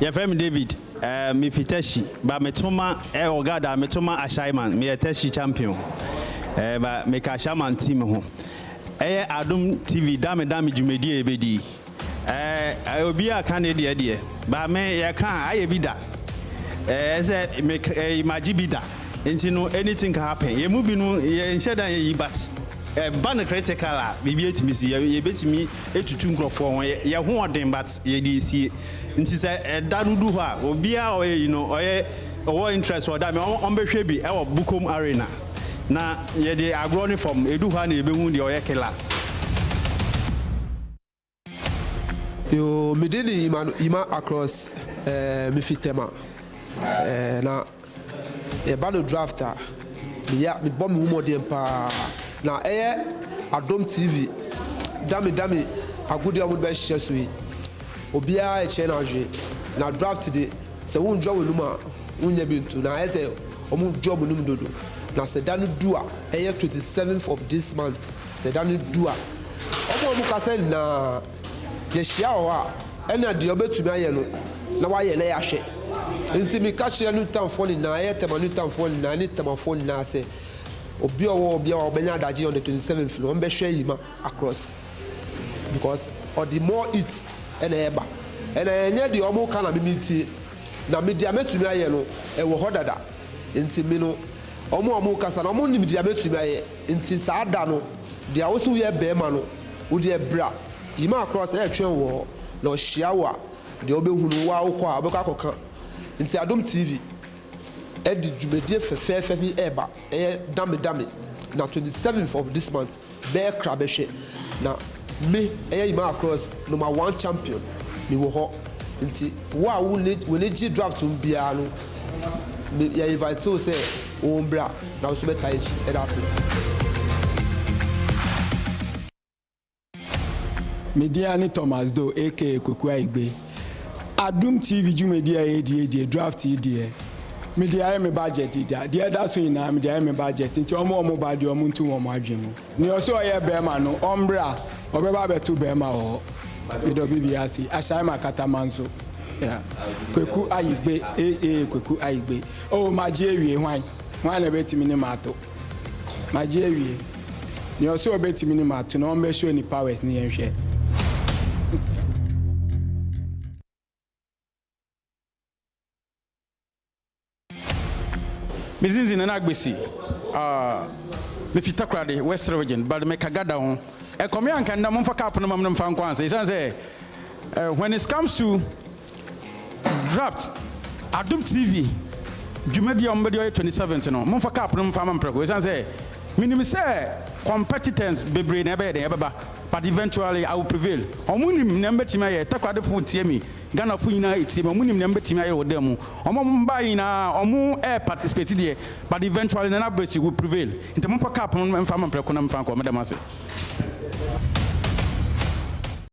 Yɛfrɛ me David, eh, mefi Teshie, ba metoma ɛwɔ Ghana, metoma Ashaiman, meyɛ Teshie champion, eh, ba meka Ashaiman team ho. Ɛyɛ Adom TV Dame Dame dwumadie a yɛbɛdi yi. Eh, obi a ka ne deɛ deɛ, ba me yɛka a, ayɛ bi da. Eh, sɛ me, eh, magye bi da. Nti no, anything can happen. Yɛn mu binom, yɛnhyɛ da yɛ yi, but ɛba no critical a, biribi atumi si. Yɛbɛtumi atutu nkurɔfoɔ ho. Yɛ ho ɔden, but yɛde esie. Nti sɛ ɛda no du hɔ a, obiara a ɔyɛ yi no, ɔyɛ ɔwɔ interest wɔ da me, ɔmbɛhwɛ bi ɛwɔ Bukom Arena. Na yɛde agorɔ ne fam, edu hɔ a na yɛbɛhu deɛ ɔyɛ killer. Yoo, me din de Yima Yima Across ɛɛ me fi Tema ɛɛ na yɛba no draft a meyɛ mebɔ me ho mmɔden paa na ɛyɛ Adom TV dame dame agodie a wɔde bɛhyehyɛ so yi obiara ɛkyerɛ n'adwene na draft de sɛ wondwa w'anum a wonnya bi nto na ayɛ sɛ wɔdwa wɔn anum dodo na sɛ da no du a ɛyɛ 27th of this month Sɛ da no du a, wɔn a wɔkasa nyinaa, yɛhyia wɔ hɔ a, ɛnna deɛ ɔbɛtumi ayɛ no, na wayɛ na yɛahwɛ. Enti meka kyerɛ Newtownfoɔ nyinaa, ɛyɛ Tema Newtownfoɔ nyinaa ne Temafoɔ nyinaa sɛ, obi a ɔwɔ hɔ biara a ɔbɛnya adagye on the 27th no, ɔmbɛhwɛ Yima across because ɔde more eat na ɛreba. Ɛna ɛnyɛ deɛ wɔka na me metie, na me deɛ mɛtumi ayɛ no, ɛwɔ hɔ dada. Enti me no, wɔn a wɔkasa no, wɔnim deɛ mɛtumi ayɛ. Nti saa da no, deɛ wo se woyɛ barima no, wo deɛ bra, Yima Across ɛretwɛn wo wɔ hɔ, na ɔhyia wo a, deɛ wobɛhu no, wo ara wokɔ a, wobɛkɔ akɔka. Nti Adom TV de dwumadie fɛfɛɛfɛ bi reba, ɛyɛ Dame Dame, na 27th of this month, bɛyɛ kra bɛhwɛ, na me, ɛyɛ Yima Across number one champion, mewɔ hɔ. Nti wo a w'ani gye draft ho biara no, me yɛ invite wo sɛ wo mbra na wo nso bɛtaa akyi. Yɛda ase. Me din ara ne Thomas Doe aka Kwaku Ayigbe. Adom TV dwumadi a yɛredi yi deɛ, draft yi deɛ, mede ayɛ me budget deda. Deɛ ɛda so nyinaa, mede ayɛ me budget nti wɔn a wɔba deɛ wɔnto wɔn adwene mu. Nea ɔse ɔyɛ bɛɛma no ɔmbra ɔbɛba abɛto bɛɛma wɔ hɔ medɔ bibia ase Ashaima Katamanso yeah Kweku Ayigbe eh eh Kweku Ayigbe oh magye awie hwan hwan na ɛbɛtumi ne mato magye awie Nea ɔse ɔbɛtumi ne mato no ɔmbɛ show ne powers ne yɛnhwɛ. Me dzin dze Nana Agbesi, mifi Takoradi, West Region, but meka Gada ho. Ɛkɔ me a nka ndɛ momfa cup no ma me na memfa nkɔ ansa esiane sɛ when it comes to draft Adom TV dwumadi a wɔbɛdi ɔyɛ 27th no momfa cup no mfa ma me prɛko esiane sɛ menim sɛ competitors bebree na ɛbɛyɛ dɛn ɛbɛba but eventually I will prevail. Wɔn nim nea mebɛtumi ayɛ, Takoradifo tie me. Ghanafo nyinaa etie me, ɔmo nim nea mebɛtumi ayɛ wɔ dan mu. Ɔmo a ɔmo baeɛ nyinaa ɔmo ɛɛ participate deɛ but eventually Nana Abrɛsi will prevail. Nti momfa cup no mfa ma prɛko na memfa nkɔ. Meda mo ase.